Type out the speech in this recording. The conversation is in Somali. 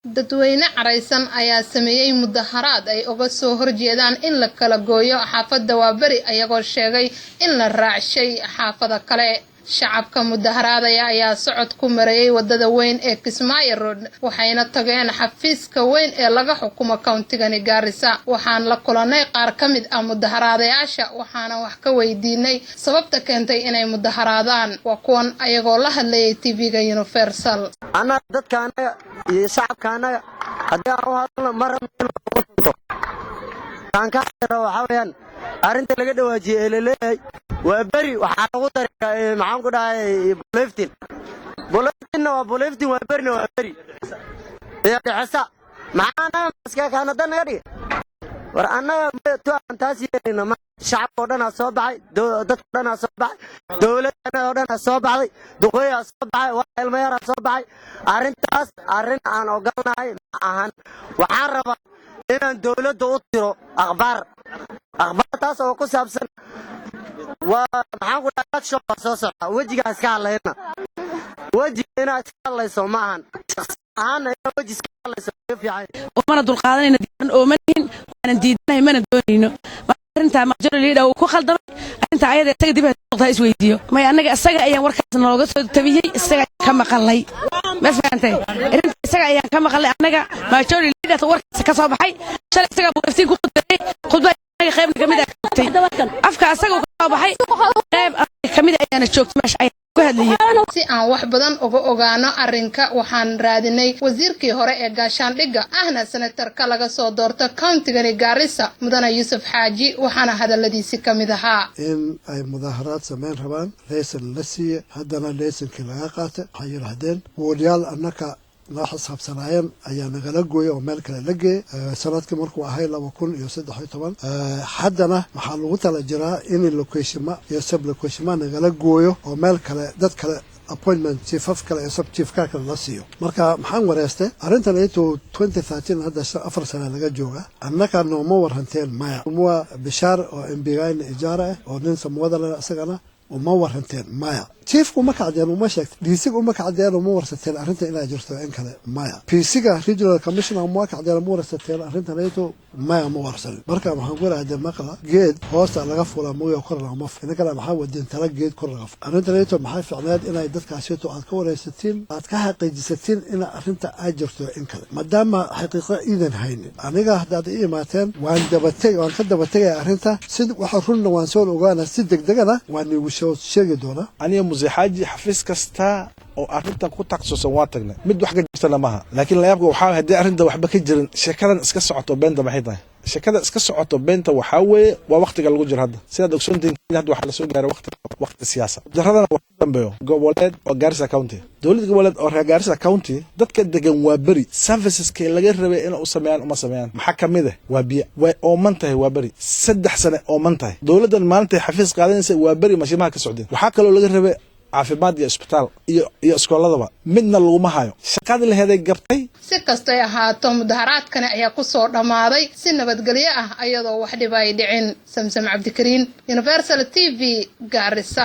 Dadweyne caraysan ayaa sameeyay mudaharaad ay uga soo horjeedaan in la kala gooyo xaafadda Waaberi, ayagoo sheegay in la raacshay xaafado kale. Shacabka mudaharaadaya ayaa socod ku marayay wadada weyn ee Kismaayo Road, waxayna tageen xafiiska weyn ee laga xukumo countigani Gaarisa. Waxaan la kulanay qaar ka mid ah mudaharaadayaasha, waxaana wax ka weydiinay sababta keentay inay mudaharaadaan. Waa kuwan ayagoo la hadlayay TV-ga Universal. Annaga dadka annaga iyo shacabka annaga haddii aan u hadalno, ma rabno in lagu tunto. Kaan ka hadlay waxaa weeyaan arrinta laga dhawaajiyey ee laleeyahay waa beri waxaa lagu daray, maxaan ku dhahay, Bulo Iftin. Bulo Iftinna waa Bulo Iftin, waa berina waa beri iyo dhexesa. Maxaa annaga maskaakaanada naga dhigay? War annaga tu aan taas yeelayno ma. Shacabka oo dhanaa soo baxay, dadka o dhanaa soo baxay, dowladda oo dhanaa soo baxday, duqooyaa soo baxay, waa ilmo yaraa soo baxay. Arrintaas arrin aan ogolnahay ma ahan. Waxaan rabaa inaan dowladda u tiro akhbaar, akhbaartaas oo ku saabsan waa, maxaan ku dhahay, workshop baa soo socda. Wejigaa iska hadlayna, wejiga inaad iska hadlayso ma ahan. Shakhsi ahaanna inaad weji iska hadlayso ka fiican. Mana dulqaadanayna, diyaaran ooma nihin, waanan diidanahay, mana doonayno. Arrintaa majority leader uu ku khaldamay arrinta ayada, isaga dib ha isweydiiyo. May, annaga isaga ayaan warkaas nooga soo tabiyey, isaga ka maqalay. Ma fahantay? Arrinta isaga ayaan ka maqalay annaga. Majority leader warkaas ka soo baxay shalay, isaga Bulo Iftiin ku khudbeeyey khudba, annaga qaybna kamid ah joogtay. Afka isaga ka soo baxay, qayb kamid ayaana joogtay meesha ay ku hadlayay. Si aan wax badan uga ogaano arrinka, waxaan raadinay wasiirkii hore ee gaashaandhigga, ahna senatarka laga soo doorto countigani Gaarisa, Mudane Yuusuf Xaaji, waxaana hadaladiisi ka mid ahaa: In ay mudaaharaad samayn rabaan, laysan la siiye, haddana laysankii laga qaatay. Waxay yidhaahdeen wardyaal annaka noo xisaabsanaayeen ayaa nagala gooyay oo meel kale la geeyay sanadkii markuu ahay 2013. Haddana waxaa lagu tala jiraa in locationma iyo sub locationma nagala gooyo oo meel kale dad kale, appointment chiefaf kale iyo sub chiefka kale la siiyo. Marka maxaan wareystay arrintan intuu 2013, hadda 4 sana laga jooga. Annaka nooma waranteen? Maya. Mwa Bishaar oo MP-gayna Ijaara ah oo nin samwada leh, isagana uma waranteen? Maya. Chiefku uma kacdeen, uma sheegtay? DC-ga uma kacdeen, uma warsateen arrinta inay jirto in kale? Maya. PC-ga, regional commissioner, uma kacdeen, uma warsateen arrintan iyto? Maya, ma warsanin. Marka waxaan ku rahdee, maqla geed hoosta laga fuulaa mooya kor lagama fu. Idinkana maxaa wadeen tala geed kor laga fu arrintan iyto? Maxay ficneed inay dadkaasito aad ka waraysatiin, aad ka xaqiijisatiin in arrinta ay jirto in kale, maadaama xaqiiqo iidan haynin. Aniga haddaad i imaateen, waan dabateg, waan ka dabategaya arrinta. Si waxa runna waan soo ogaana, si degdegana waan igu soo sheegi doonaa. Aniga Muse Xaaji xafiis kasta oo arrintan ku takhasusan waa tagnay, mid wax ka jirtana maaha. Laakiin layaabka waxaa, haddii arrinta waxba ka jirin, sheekadan iska socoto beenta maxay tahay? Sheekada iska socoto beenta waxaa weeye waa waktiga lagu jiro hadda. Sidaad ogsoontihiin, hadda waxaa lasoo gaaray waqti siyaasa daradana wax ku dambeeyo goboleed oo Garissa County, dowlad goboleed oo reer Garissa County. Dadka degan waa beri serviceska laga rabay inay u sameeyaan uma sameeyaan. Maxaa kamid ah? Waa biyo, way ooman tahay waa beri, 3 sane ooman tahay. Dowladdan maalintay xafiis qaadanaysa waa beri mashiimaha ka socdeen. Waxaa kaloo laga rabay caafimaad iyo isbitaal iyo iskooladaba, midna laguma hayo. Shaqadii laheeday gabtay. Si kastay ahaato, mudaharaadkani ayaa kusoo dhammaaday si nabadgelyo ah, ayadoo wax dhib ay dhicin. Samsam Cabdikariin, Universal TV, Gaarisa.